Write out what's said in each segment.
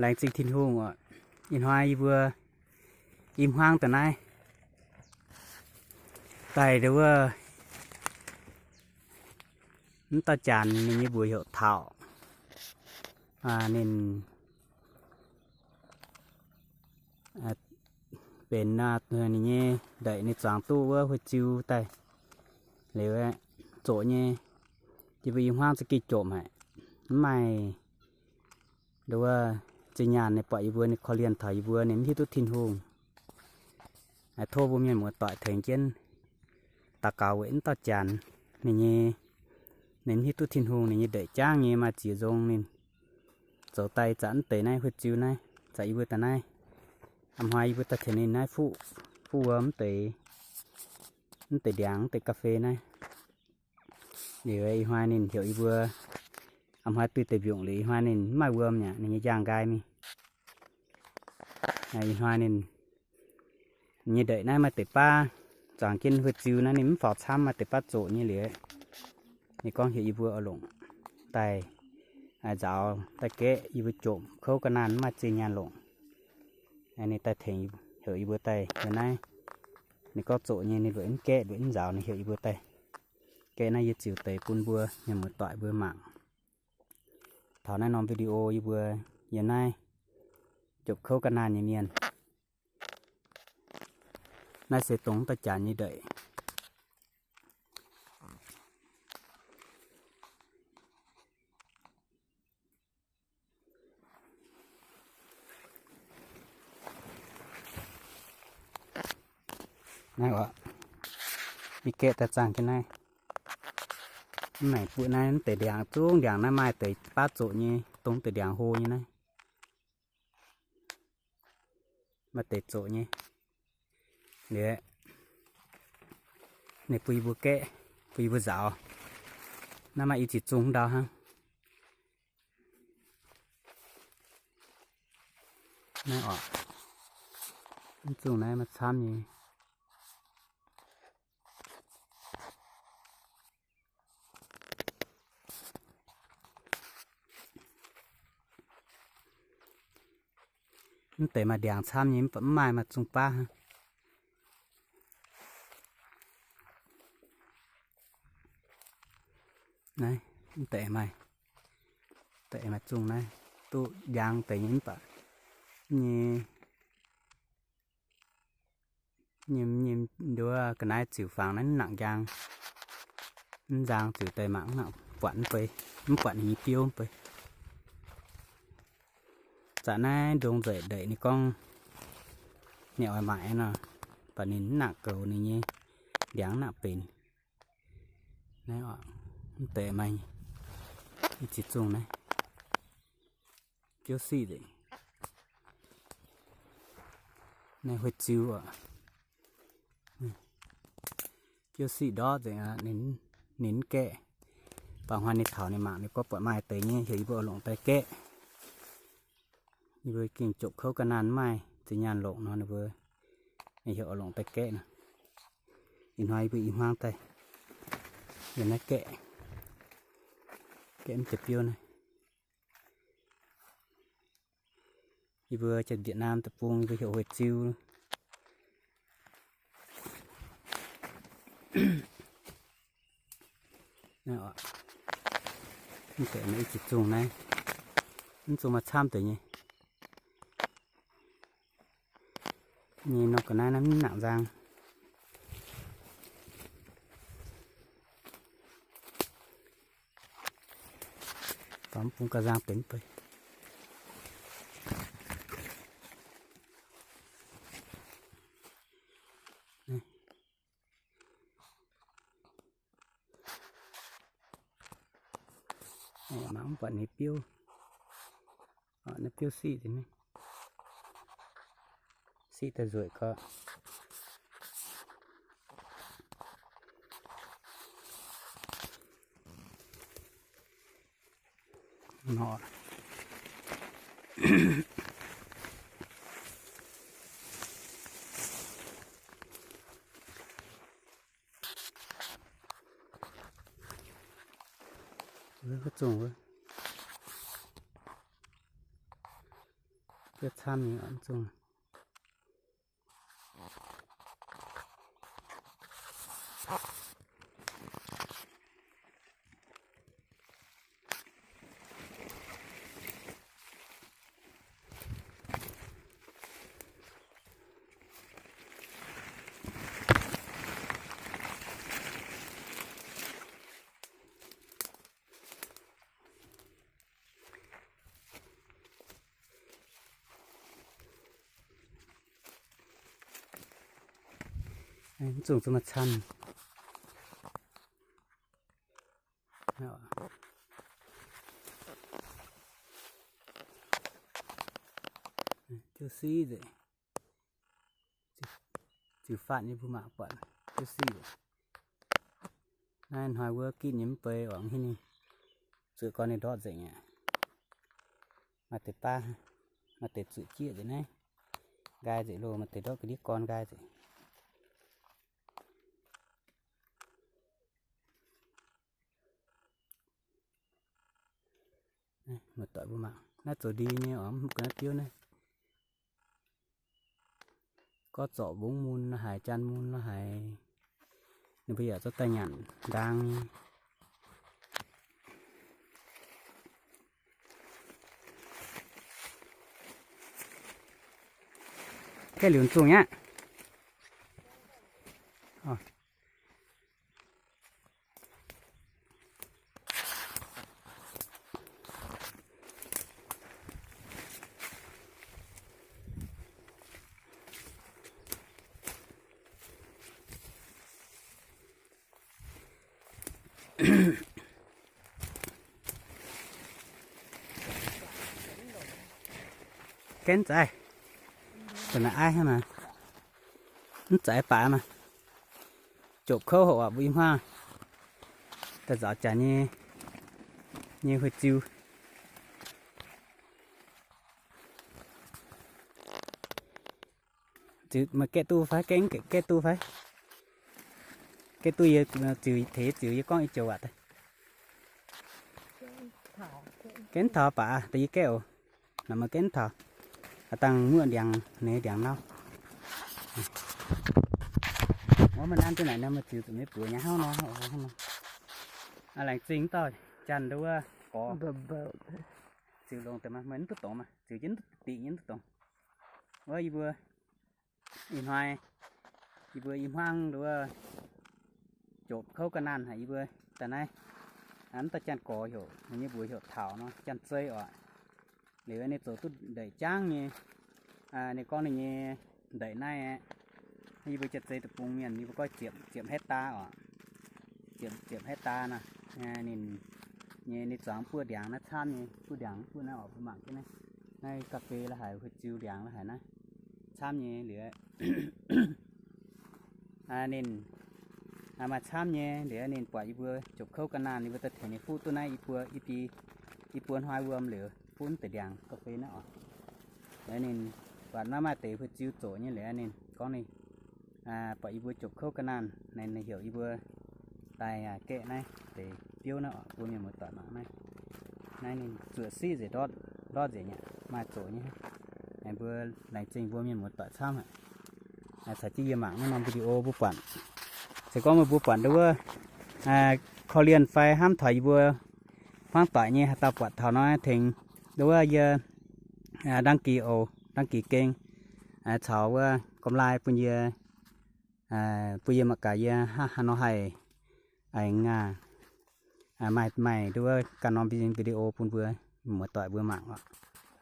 Laengz zingh Tin-Hungh oc. Ih hnoi yie mbuo i hmuangv daaih naaiv daaih nduov wuov mv dauh janx ninh nyei mbuox heuc Taux. Ninh benx ninh nyei ndeic ninh zuangx duqv wuov huih ziu daaih liuz zoqc nyei. Yie mbuo i hmuangv za'gengh jomc haic, mv maaih nduov wuov zinh nyaanh ninh buatc yie mbuo, ninh korv-lienh taux yie mbuo, ninh mv hiuv duqv Tin-Hungh. Tov mbuo mienh muoz-doic tengx jienv daux gaux weic mv dauh janx ninh nyei, ninh mv hiuv duqv Tin-Hungh, ninh nyei ndeic jangv nyei maaih ziex nzong ninh zoux daaih zaqc mv deix naaiv huih ziu naaiv, zaqc yie mbuo daaih naaiv. A'hnoi yie mbuo daaih tengx ninh naaiv fuqv, fuqv wuom mv deix, mv deix ndiangx, mv deix ga'fei naaiv. Liuz ih hnoi ninh heuc yie mbuo, a'hnoi duih deix mbiungc liuz ih hnoi ninh mv maaih wuom aqv, ninh nyei njaangh nqaai mingh. Ih hnoi ninh nyei ndeic naaiv maaih deix baav zuangx jienv huih ziu naaiv ninh mv faaux camv, maaih deix baav zoqc nyei liuz, ninh gorngv heuc yie mbuo oix longc daaih nzaaux daaih gaeqv, yie mbuo jomc kouv ga'naanh mv maaih zinh nyaanh longc. Ninh daaih tengx heuc yie mbuo daaih yiem naaiv, ninh gorngv zoqc nyei ninh lueic mv gaeqv, lueic mv nzaaux, ninh heuc yie mbuo daaih gaeqv naaiv yie ziux deix bun mbuo mienh muoz-doic mbuo mangc. Taux naaiv norm video yie mbuo yiem naaiv jomc kouv ga'naanh nyei mienh. Naaiv se dongh dauh janx nyei ndeic. Naaiv oc, yie gaeqv daaih zaangh jienv naaiv. Mv maengc buoqv naaiv deix ndiangx, zungv ndiangx naaiv maaih deix baav zoqc nyei, dongh deix ndiangx hlo nyei naaiv. Maaih deix zoqc nyei. Liuz, ninh bun yie mbuo gaeqv, bun yie mbuo nzaaux. Naaiv maaih i ziex zungh ndau hnangv. Naaiv oc, mv zungh naaiv maaih camv nyei. Mv deix maaih ndiangx camv nyei, mv baac mv maaih, maaih zungh baav hnangv. Naaiv, mv deix maaih, deix maaih zungh naaiv, duqv njang deix nyei mv baac nyei nyei nyei nduov ga'naaiv ziux fangx naaiv mv nangc njang. Mv nzang ziux daaih mangc mv nangc buatc mv bei, mv buatc ninh nyei biouv mv bei. Zaqc naaiv ndongc nzeic ndeic ninh gorngv ninh oix maaic nor, baac ninh mv nangc goux ninh nyei ndiangx mv nangc benx. Naaiv oc, mv deix maaih i ziex zungh naaiv. Biouv siqv nzengc. Naaiv huih ziu oc. Biouv siqv ndortv nzengc aqv, ninh mv gaeqv. Baac hnoi ninh taux ninh mangc ninh gorngv buatc maaih deix nyei, heuc yie mbuo oix longc daaih gaeqv. Yie mbuo gengh jopc kouv ga'naanh mv maaih zinh nyaanh longc nor, ninh mbuo ninh heuc oix longc daaih gaeqv nor. Ih hnoi yie mbuo i hmuangv daaih yiem naaiv gaeqv, gaeqv mv deix biouv naaiv. Yie mbuo Janx-Việt Nam deic-bung yie mbuo heuc huih ziu. Naaiv oc, mv deix naaiv i ziex zungh naaiv, mv zungh maaih camv deix nyei. Nyei nor ga'naaiv naaiv mv nangc nzang. Mv bung ga'nzang benx bei. Mangc mv buatc ninh biouv. Naaiv biouv siqv deix, siqv daaih nzueic gorqv. Nor. Wuov zungh wuov. Biouv camv nyei oc, mv zungh. Mv zungh zuqc maaih camv. Juicy nzengc. Ziux faatv nyei mbuo mangc buatc juicy. Naaiv hnoi wuov gitv nyei mv bei oc, hingv ninh zuqc gorn ninh ndortv nzengc aqv. Maaih deix baav, maaih deix zuqc jieqv nzengc naaiv. Nqaai nzengc loh, maaih deix ndortv ga'ndiev gorn nqaai nzengc. Muoz-doic mbuo mangc, naaiv zoux ndie nyei oc, mv ga'naaiv biouv naaiv. Gorngv zorc mbungv mun lo haaix, jaan mun lo haaix, ninh mbuo yaac zorqv daaih nyanc ndaang nyei. Gaeqv liuz zungh aqv. Gaengh za'aiv, mv za'aiv baac maah, jopc kouv hoc aqv, mbuo i hmuangv daaih nzaaux jaax nyei, nyei huih ziu. Ziux maaih gaeqv duqv fai? Gaeqv, gaeqv duqv fai? Gaeqv duqv yie ziux, tengx yie ziux, yie gorngv i joux waac daaih. Gaeqv taux baac daaih yie gaeqv oc. Naaiv maaih gaeqv taux, dangh muoqv ndiangx, ninh ndiangx nau. Wuov maaih nanv duqv naaic nor, maaih ziux zuqc maiv buoz nyei hnangv nor. Laengz zingh dauh janx nduov gorx. Ziux longx deix maah, meih mv duqv dongz maah, ziux jienv dingc nyei mv duqv dongz. Wuov yie mbuo ih hnoi, yie mbuo i hmuangv nduov jopc kouv ga'naanh haic, yie mbuo daaih naaiv, mv dauh janx gorx heuc, ninh nyei mbuox heuc Taux nor, janx-zei oc. Liuz ninh zoux duqv ndeic jangv nyei. Ninh gorngv ninh nyei ndeic naaiv aqv, yie mbuo janx-zei deic-bung mienh, yie mbuo gorngv ziepc, ziepc hectare oc. Ziepc, ziepc hectare nor, ninh nyei, ninh zuangx buov ndiangx naaiv camv nyei, buov ndiangx buov naaiv oc, mbuo mangc jienv naaiv. Naaiv ga'fei lo haic, huih ziu ndiangx lo haic naaiv, camv nyei liuz. Ninh maaih camv nyei liuz, ninh buatc yie mbuo jopc kouv ga'naanh, yie mbuo daaih tengx ninh fuqv duqv naaiv i buo, i buo hnoi wuom liuz fuqv deix ndiangx ga'fei naaiv oc. Liuz ninh buatc naaiv maaih deix huih ziu zoqc nyei liuz, ninh gorngv ninh buatc yie mbuo jopc kouv ga'naanh, ninh heuc yie mbuo daaih gaeqv naaiv deix biouv naaiv oc, mbuo mienh muoz-doic mangc naaiv. Naaiv ninh zuoqc siqv nzengc, ndortv nzengc aqv, maaih zoqc nyei. Mbuo laengz zingh mbuo mienh muoz-doic camv haic. Caux jienv yie mangc naaiv norm video mbuo buatc. Se gorngv meih mbuo buatc nduov wuov korv-lienh fai hnamv taux yie mbuo hmuangv doic nyei, haaix dauh buatc taux nor tengx nduov wuov yie đăng ký oc, đăng ký kênh, caux wuov gomv like bun yie, bun yie mangc gaax yie hnangv haaix nor haih aengx maaih, maaih nduov wuov ganh norm video bun mbuo muoz-doic mbuo mangc oc.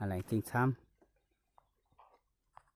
Laengz zingh camv.